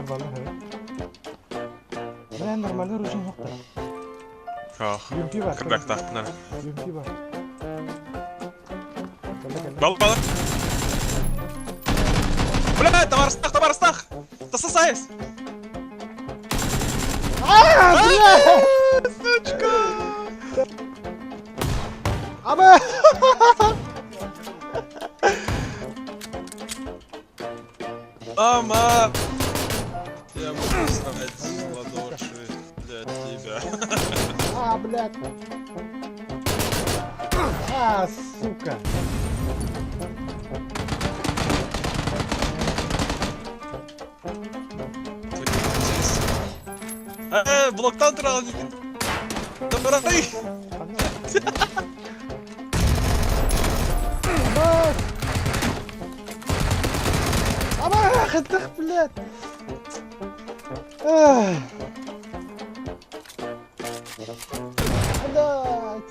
Кинилэр баллар һэ. Бля, нормально оружие суохтар. Ах, UMP бар. кырдактаахпына. UMP бар. Кэллэ, кэллэ. Бал бал. Бля, табаарыстаах, табаарыстаах! Таса сайыс! А, бля! Сучка! Аба! Мама! Я буду срать в ладоши для тебя. А, блядь! А, сука! Э, блоктан турал Добрый! Аба, хытых, блядь! Ах. Блядь!